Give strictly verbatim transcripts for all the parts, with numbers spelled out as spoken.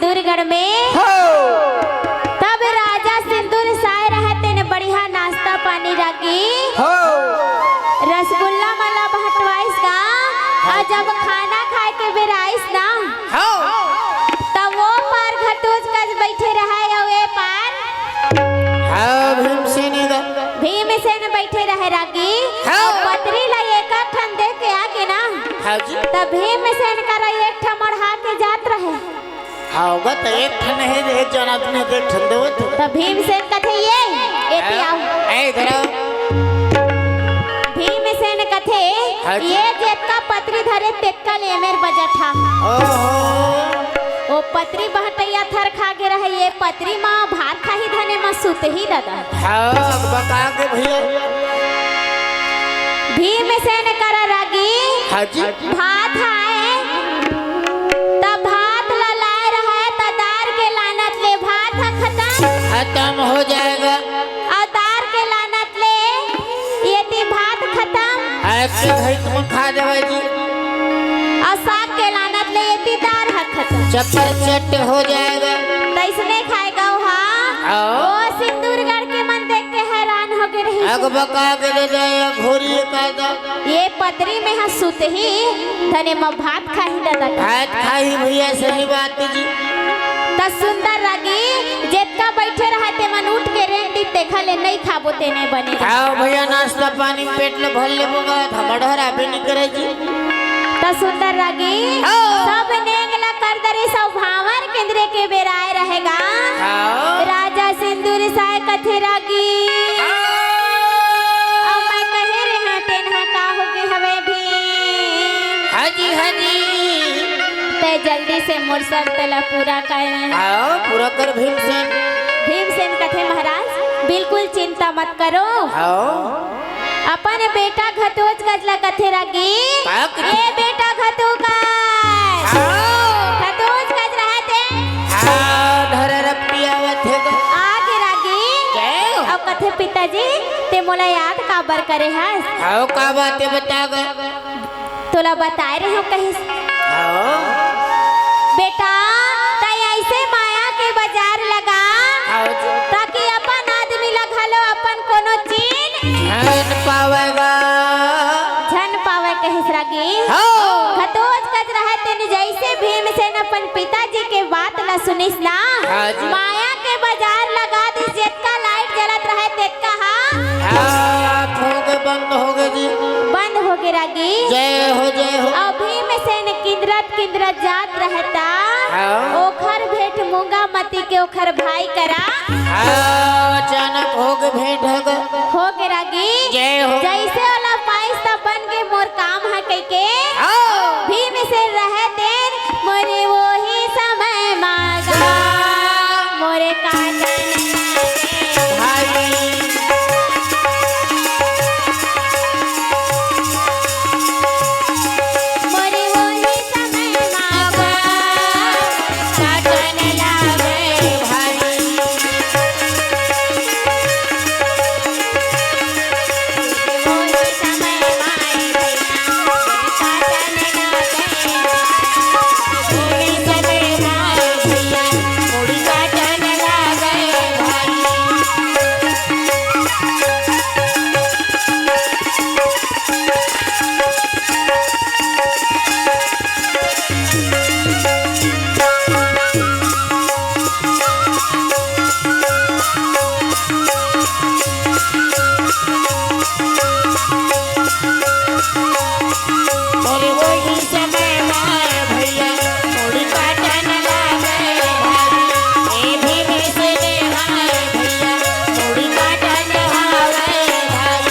सिंदूरगढ़ में। हो। तब राजा सिंदूर साय रहय तेन बढ़िया नाश्ता पानी रागी। हो। रसगुल्ला मला बंटवाइस गा। अउ जब खाना खाय के बेरा आइस ना, हो। तब वो पार घटोच कस बइठे रहय अउ ए पार। हाँ, भीमसेन गा। भीमसेन बइठे रहय रागी। हाँ। अउ पतरी ला एक ठन देख के आगे ना। हाँ जी। त भीमसेन करा एक ठन मड़हा के जात रहय। हाँ, गा, त एक ठन हे, एक जन आदमी एक ठन देवत हे। त भीमसेन कथे, "ये, एती हाँ। आव।" ए, इधर आव। भीमसेन कथे, हाँ जी। "ये जेतका पतरी धरे, तेतका ले मेर बजत हा।" ओहो। ओ पतरी बहटइया थरखा गे रहय, ए पतरी म भात खाही धने म सुतही ददा। हाँ, बता के भइया। भीमसेन करा रागी। हाँ जी। भात हे, त भात ला लाय रहय, त दार के लानत ले भात ह खतम। खतम हो जाय गा। अउ दार के लानत ले एती भात खतम। अइसे घरी तुमन खा जावय जी। अउ साग के लानत ले एती दार ह खतम। चप्पर चट हो जाय गा। तइसने खाय गा ओ हा। हाँ। ओ सिंदूरगढ़ के मन देख के हैरान हो गे रहिस। अगबका के दे दे, या घोरी का दा। ए पतरी में ह सुतही, धने म भात खाही ददा। भात खाही भइया, सही बात जी। त सुंदर रागी, जेतका बइठे रहय ते मन उठ के रेंग दिस, तेखर ले नइ खाबो ते नइ बने। हाँ भइया, नाश्ता पानी पेट ल भर लेबो गा, हमर डहर आबे नइ करय जी। त सुंदर रागी, हाँ। सब नेंग ल कर दरिस अउ भांवर किंदरे के बेरा आय रहय गा। हाँ। राजा सिंदूर साय कथे रागी। हाँ। अउ मैं कहे रेहेंव तेन ह का हो गे हवय भीम। हाँ जी, हाँ जी। तैं जल्दी से मोर शर्त ला पूरा कर। हाँ, पूरा कर भीमसेन। भीमसेन कथे, "महाराज, बिल्कुल चिंता मत करो।" हाँ। अपन बेटा घटोचगज ला कथे रागी, का कथे? "ए बेटा घटोचगज।" हाँ। घटोचगज रहय ते। हाँ, धर रपटी आवत हे गा। आगे रागी। जय हो। अउ कथे, "पिताजी, ते मोला याद काबर करे हस?" हाँ, का बात हे बता गा। तोला बताय रेहेंव कहिस। हाँ। बेटा, तैं अइसे माया के बजार लगा, हाँ जी। ताकि अपन आदमी ला घलो अपन कोनो चीज झन पावय गा। झन पावय कहिस रागी। हाँ। घटोचगज रहय तेन जइसे भीमसेन अपन पिताजी के बात ला सुनिस ना, हाँ जी। माया के बजार लगा दिस, जेतका लाइट जलत रहय तेतका हा। हाँ, आप हो गे, बंद हो गे जी। बंद हो गे रागी। जय हो, जय हो। अउ भीमसेन किंदरत किंदरत जात रहय ता, हाँ। ओखर भेंट मूंगा मती के ओखर भाई करा। हाँ, अचानक हो गे भेंट हो गे। हो गे रागी। जय हो। जइसे ओला पाइस त बन गे मोर काम ह कहिके। हाँ। भीमसेन रहय तेन मोरे ओही समय मागा, मोरे काटन भाई। मोरे ओही समय मागा, काटन लागे भाई। अरे वही समय माय भैया, मुड़ी काटन लागे भाई। ए भीमेश देवा भैया, मुड़ी काटन आवे भाई।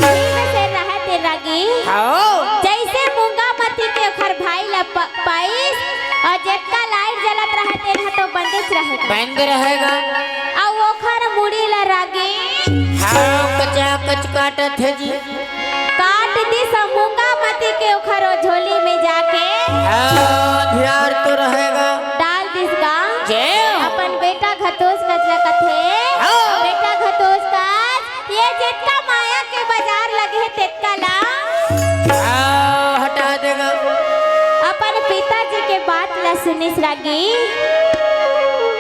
भीमेश रहत रागी। हाँ। जैसे मूंगा मती के ओखर भाई ला प-, पाइस, अउ जेतका लाइट जलत रहत, तेन ह तो बंदेच रहेगा। बंद रहेगा। अउ ओखर मुड़ी ला रागी। हाँ, कचा कच काटत हे जी। काट दिस अउ मूंगा मती के ओखर ओ झोली में जाके हाँ, धियार तो रहेगा। डाल दिस गा। जय। अपन बेटा घटोच कच ला कथे। हाँ। बेटा घटोच कच, ये जेतका माया के बाजार लगे हे, तेतका ला। हाँ, हटा देगा। अपन पिताजी के बात ला सुनिस रागी।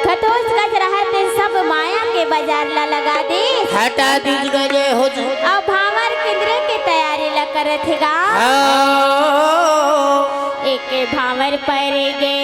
खतोस गज रहत तेन सब माया के बाजार ला लगा दीस। हटा दीस गज हो जी। अब भांवर किंदरे के तैयारी ला करत हे गा। हाँ। एक भांवर पर गे।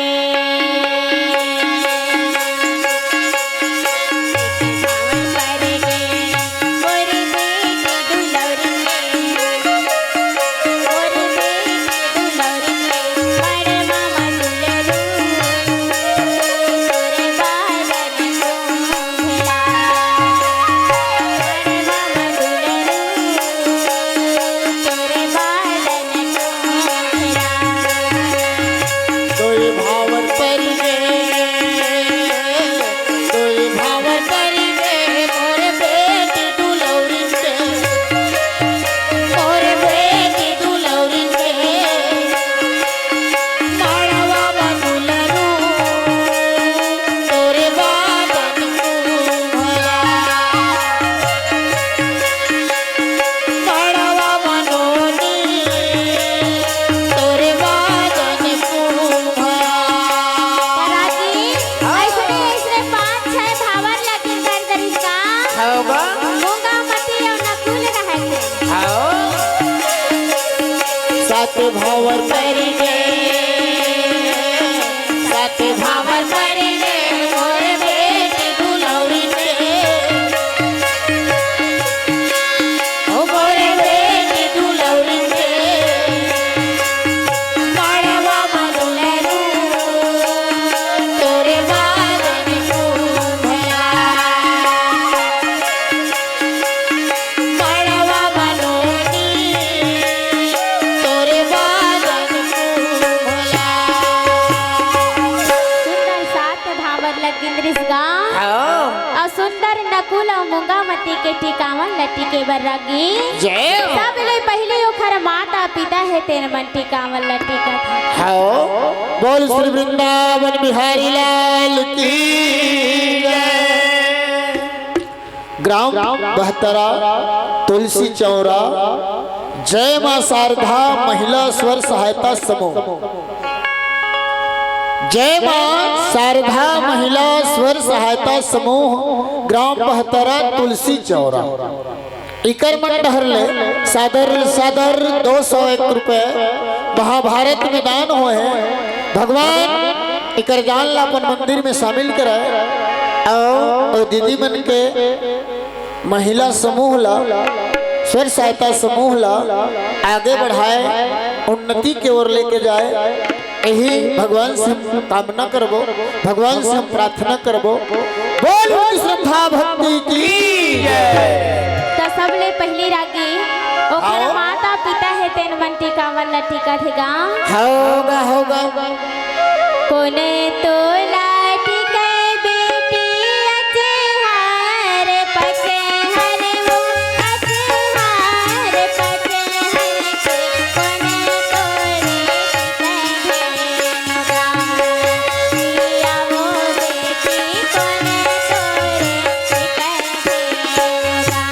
दोई भांवर पर गे, दोई भांवर पर गे, मोर बेटी दुलौरी के, मोर बेटी दुलौरी के, माड़वा म दुलरू, तोरे बाबन को भला। माड़वा म नोनी, तोरे बाबन को भला। रागी, हाँ। अइसने, अइसने पाँच छै भांवर ला गिरधर करिस का? हव बा। मूंगा मती अउ नकुल रहत हे। हव। सात भांवर पर गे, सात भांवर पर गे, मोर बेटी दुलौरी के। ओ मोर बेटी दुलौरी के, माड़वा म दुलरू, तोरे बाबन को भला। माड़वा म नोनी, तोरे बाबन को भला। सुंदर सात भांवर ला गिंदरिस गा। हाँ। अउ सुंदर नकुल अउ मूंगा मती के टिकावन ल टिके बर रागी। जय हो। सबले पहिली ओखर माता पिता हे तेन मन टिकावन ल टिकत हे। हाँ। बोल श्री वृंदावन बिहारी लाल की जय। ग्राम बहतरा, तुलसी चौरा, जय मां शारदा महिला स्वर सहायता समूह। जय मां शारदा महिला स्वर सहायता समूह, ग्राम बहतरा, तुलसी चौरा। इकर मन डहर ले सादर, सादर दो सौ एक रुपए महाभारत में दान होए हे। भगवान इकर दान ला अपन मंदिर में शामिल करे अउ, अउ दीदी मन के महिला समूह ला, स्वर सहायता समूह ला आगे बढ़ाए, उन्नति के ओर लेके जाए, यही भगवान से हम कामना करबो, भगवान से हम प्रार्थना करबो। बोल श्रद्धा भक्ति की जय। त सबले पहिली रागी ओकर हाँ। माता पिता हे तेन मन टिकावन ला टिकत हे गा। होगा, होगा। कोन तोला टिकै बेटी अचहर पचहर वो अचहर पचहर के कोन तोरे टिकै भेनगा। पिया वो बेटी कोन तोरे टिकै भेनगा।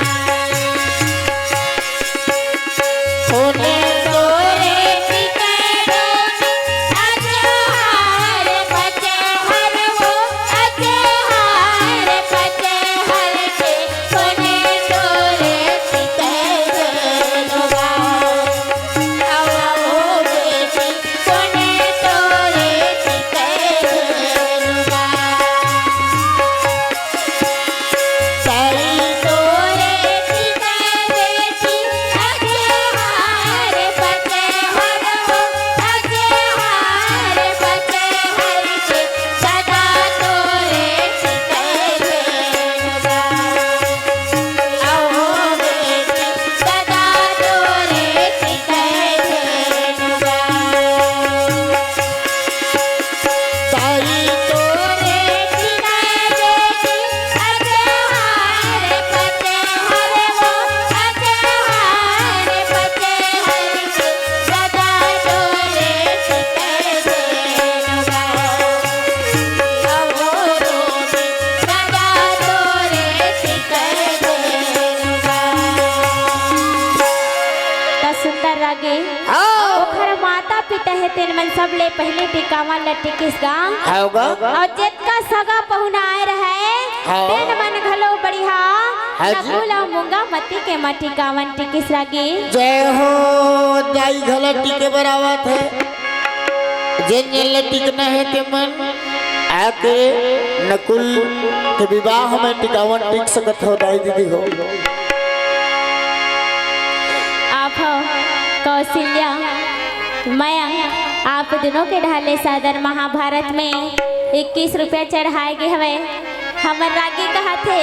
कोन तोरे टिकै बेटी अचहर पचहर तेन मन सबले पहिले टिकावन ल टिकिस गा। हाव गा। अउ जेतका सगा पहुना आए रहय, हाव। तेन मन घलो बढ़िया हाँ जी। नकुल अउ मूंगा मती के म टिकावन टिकिस रागी। जय हो, दाई घला टिके बर आवत हे। जेन जेन ल टिकना हे ते मन आके नकुल के विवाह में टिकावन टिक सकत हो दाई दीदी हो। आप हो कौशल्या, मयंक, आप दुनों के ढाले सादर महाभारत में इक्कीस रुपया चढ़ाए गे हवय। हमर रागी कहत हे,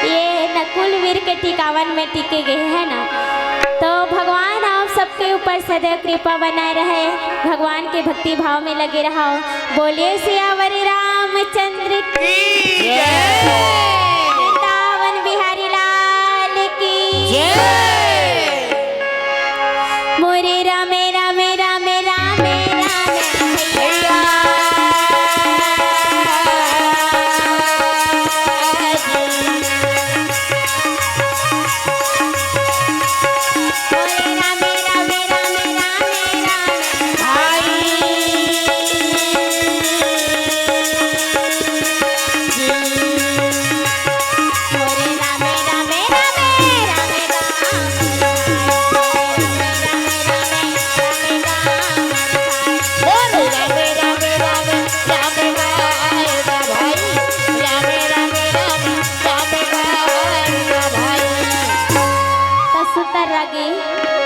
ये नकुल वीर के टिकावन में टिके गे हे ना। तो भगवान आप सबके ऊपर सदैव कृपा बनाए रहे, भगवान के भक्ति भाव में लगे रहो। बोलिए सियावर रामचंद्र की जय। वृंदावन बिहारी लाल की जय। मोरे रामे, रामे, रामे, रामे, रामे, भैया। मोरे रामे, रामे, रामे, रामे, रामे, भाई। मोरे रामे, रामे, रामे, रामे, राम। त सुंदर रागी।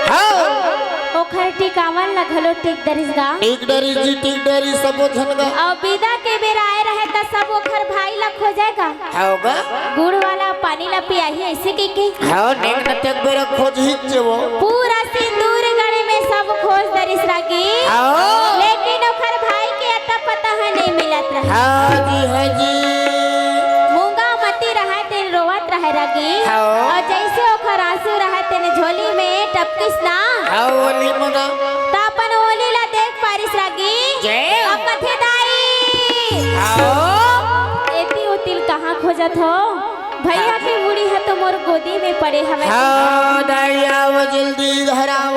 हाँ। ओखर टिकावन ला घलो टिक डरिस गा। टिक डरिस जी, टिक डरिस सबो झन गा। अउ बिदा के बेरा आए रहे त सब ओखर भाई ला खोजे गा। हाव गा। गुड़ वाला पानी ला पियाही अइसे कहिके। हाव, नेक नतक बेरा खोजही चे वो। पूरा सिंदूरगढ़ में सब खोज डरिस रागी। हाव। लेकिन ओखर भाई के अता पता ह नइ मिलत रहे। हाँ जी, हाँ जी। मूंगा मती रहय तेन रोवत रहय रागी। हाव। अउ जइसे ओखर आंसू रहय तेन झोली में टपकिस ना। हाव, ओली मगा। त अपन ओली ला देख पारिस रागी। जय। अब कथे दाई। हाव। एती ओती ल कहाँ खोजत हो? भैया के मुड़ी ह तो मोर गोदी में पड़े हवय। हाँ, दाई आव जल्दी घर आव।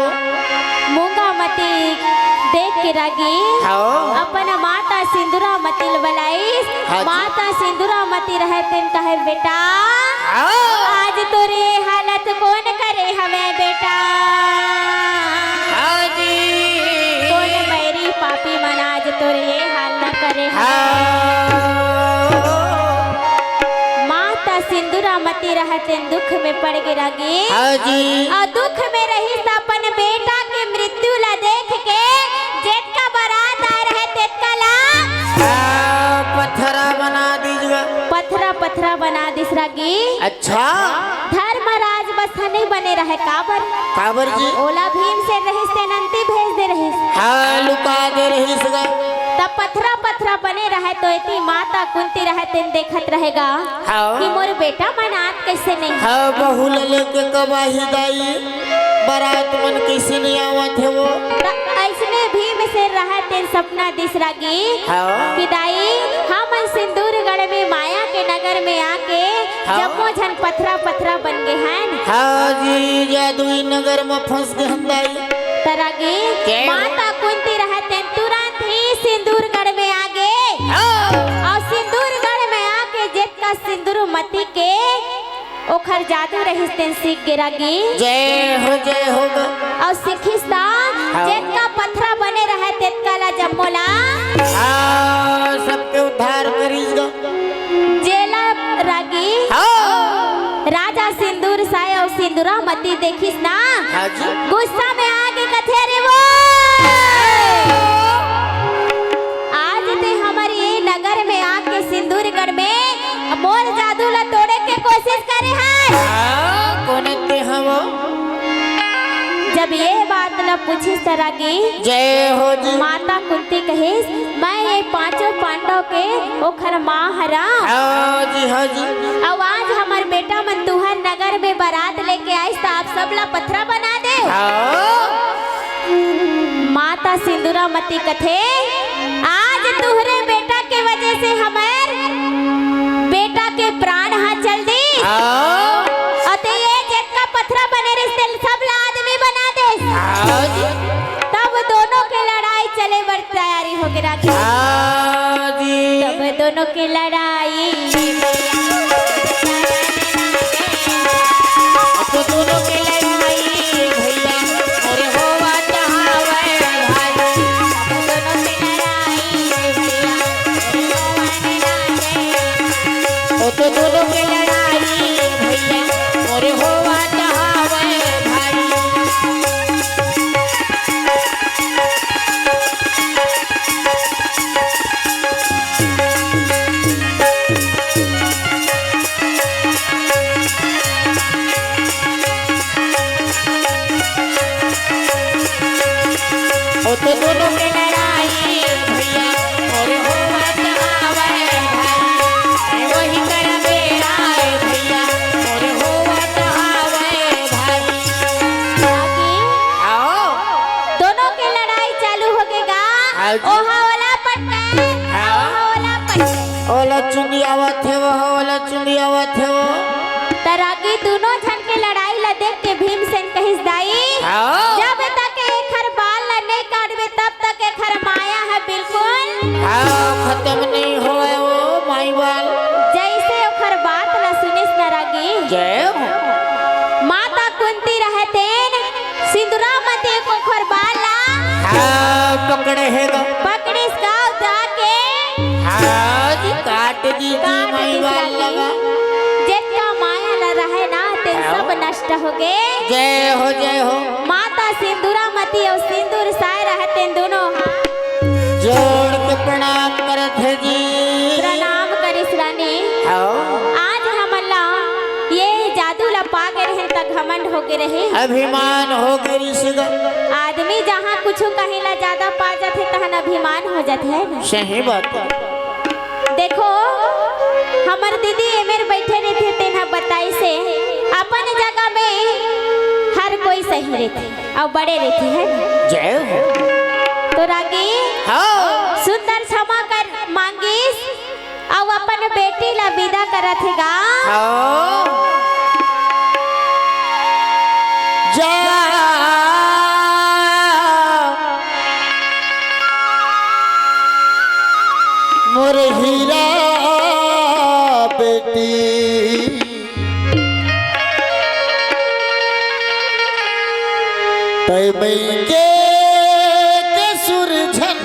मूंगा मती देख के रागी हाँ। अपन माता सिंदूरा मती ल बलाइस। हाँ जी। माता सिंदूरा मती रहय तेन कहे, बेटा, हाँ। आज तोर ये हालत कोन करे हवय बेटा? हाँ जी। कोन बैरी पापी मन आज तोर ये हाल न करे हवय? हाँ। माता सिंदूरा मती रहय तेन दुख में पड़ गे रागी। हाँ जी। अउ दुख में रहिस त अपन बेटा के मृत्यु ला देख के जेतका बरात आए रहय तेतका ला हाँ, पथरा बना दीजिए। पथरा पथरा बना दिस रागी। अच्छा। धर्मराज बस ह नइ बने रहय, काबर? काबर जी? ओला भीमसेन रहिस तेन अंती भेज दे रहिस। हाँ, लुका दे रहिस गा। त पथरा पथरा बने रहय तो एती माता कुंती रहय तेन देखत रहे गा हाँ। कि मोर बेटा मन आत कइसे नइ हे। हाँ, बहू ल लेके कब आही दाई, बरात मन कइसे नइ आवत हे वो। त अइसने भीमसेन रहय तेन सपना दिस रागी हाँ। कि दाई, हमन सिंदूरगढ़ में माया के नगर में आके हाँ। जम्मो झन पथरा पथरा बन गे हन। हाँ जी, जादुई नगर म फंस गे हन दाई। त रागी के? माता कुंती रहय तेन तुरंत ही सिंदूरगढ़ में आ गे। हाँ। अउ सिंदूरगढ़ में आके जेतका सिंदूर मती के ओखर जादू रहिस तेन सीख गे रागी। जय हो, जय हो गा। अउ सीखिस त हाँ। जेतका पथरा बने रहय तेतका ला जम्मो ला हाँ, सबके उद्धार करिस गा। जेला रागी हाँ। राजा सिंदूर साय अउ सिंदूरा मती देखिस ना, हाँ जी। गुस्सा में आके कथे, अरे वो आज ते हमर ये नगर में आके सिंदूरगढ़ में मोर जादू ला तोड़े के कोशिश करे हस। हाँ, कोन ते हव? जब ये बात ला पूछिस त रागी जय हो जी। माता कुंती कहिस, मैं ये पांचों पांडव के ओखर माँ हरंव। हाँ जी, हाँ जी। अउ आज हमर बेटा मन तुंहर नगर में बरात लेके आइस त आप सब ला पथरा बना दे। हाँ। माता सिंदूरा मती कथे, आज तुंहरे बेटा के वजह से हमर बेटा के प्राण ह चल दिस। हाँ। अउ ते ये जेतका पथरा बने रहिस तेला सब ला आदमी बना देस। हाँ जी। तब दोनों के लड़ाई चले बर रागी। हाँ जी। तब दोनों के लड़ाई। अब तो दोनों के लड़ाई भैया, मोरे होवत हवे भाई। अब दोनों के लड़ाई भैया, मोरे होवत हवे। ओ तो दोनों के लड़ाई भैया, मोरे होवत हवे भाई। ओ तो दोनों के लड़ाई भैया, मोरे होवत हवे भाई। वही कर बेरा ए भैया, मोरे होवत हवे भाई। आओ। दोनों के लड़ाई चालू होगे गा। हाँ जी। ओहा ओला पटके, हाँ। ओहा ओला पटके। ओला चुंदी आवत हे वो, ओला चुंदी आवत हे वो। त रागी दोनों झन के लड़ाई ला देख के भीमसेन कहिस, "दाई, हाँ। जब तक एखर बाल ला नहीं काटबे, तब तक एखर माया ह बिल्कुल हाँ, खतम नहीं होय वो माई बाल।" जैसे ओखर बात ला सुनिस न रागी। जय हो। माता कुंती रहतेन सिंदूरामती के ओखर बाल ला हाँ, पकड़े हे गा। पकड़िस गा जाके। हाँ जी, काट दीजिए काट माई दिस बाल रागी। लगा। जेतका माया ला रहे ना, ते हाँ। सब नष्ट होगे। जय हो, जय हो। माता सिंदूरामती अउ सिंदूर साय रहतेन दोनों हाथ जोड़ के प्रणाम करत हे जी। प्रणाम करिस रानी। हाँ। आज हमन ला ये जादू ला पा गे रहेन त घमंड होगे रहे। अभिमान होगे रिहिस गा। आदमी जहाँ कुछु कहीं ला ज्यादा पा जाथे तहन अभिमान हो जाथे, है ना? सही बात। देखो, हमर दीदी एमेर बइठे रहिथे, तेन ह बताइस हे, अपन जगह में हर कोई सही रहिथे अउ बड़े रहिथे, है ना? जय हो। तो रागी हाँ। सुंदर क्षमा कर मांगिस अउ अपन बेटी ला विदा करत हे गा। हाँ। जा मोर हीरा बेटी, तै मइके के सुरझन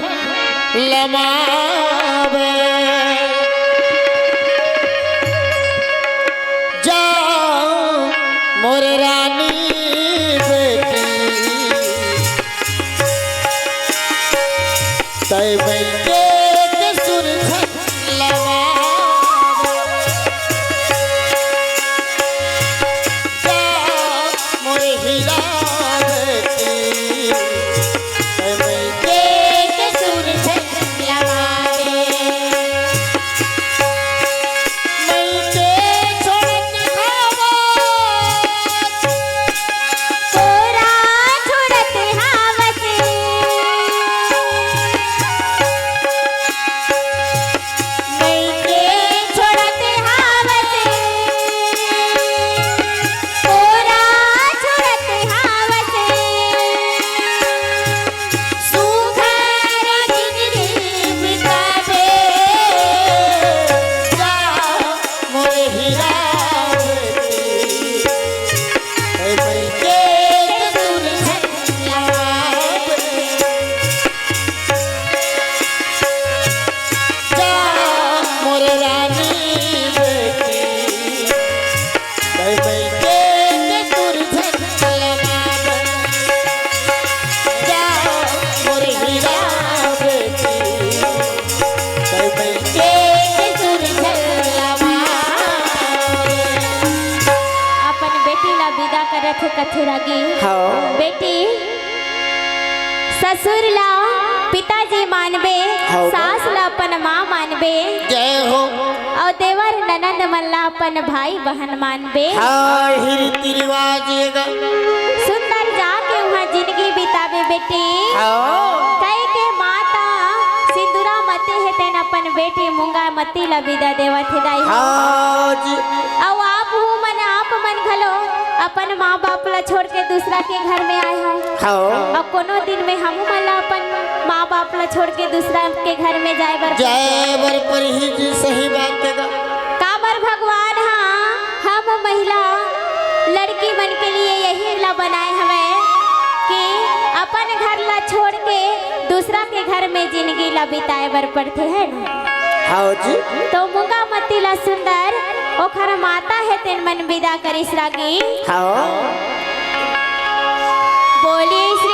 लमावे। जा मोर रानी बेटी, तै मइके के सुरझन लमावे। जा मोर हीरा बेटी, तै मइके के सुरझन लमावे। मइके छोड़त हवस। तोरा छोड़त हवस। मइके छोड़त हवस। तोरा छोड़त हवस। सुघर जिनगी बिताबे जा मोर हीरा बेटी, ए मइके के सुरझन लमावे। जा मोर रानी बेटी, तै मइके के सुरझन लमावे। जा मोर हीरा बेटी, तै मइके के सुरझन लमावे। अपन बेटी ला विदा करत हे कथे रागी। हाँ। बेटी, ससुर ला पिताजी मानबे, हाँ। सास ला अपन माँ मानबे। जय हो। अउ देवर ननंद मन ला अपन भाई बहन मानबे। हाँ, इही रीति रिवाज ये गा। सुंदर जाके उहाँ जिनगी बिताबे बेटी। हाँ। कहिके माता सिंदूरामती हे तेन अपन बेटी मूंगामती ला विदा देवत हे दाई। हाँ जी। अउ आप हूँ मन, आप मन घलो अपन माँ बाप ला छोड़ के दूसरा के घर में आए हव। हाँ। अउ कोनो दिन में हमू मन ला अपन माँ बाप ला छोड़ के दूसरा के घर में जाए बर पड़थे। जाए बर परही जी, सही बात हे गा। काबर भगवान हा हम महिला लड़की मन के लिए यही ला बनाए हवय कि अपन घर ला छोड़ के दूसरा के घर में जिंदगी ला बिताए बर पड़थे, है ना? हाँ जी। तो मुंगा मती ला सुंदर ओखर माता हे तेन मन विदा करिस रागी। हाँ। बोलिए श्री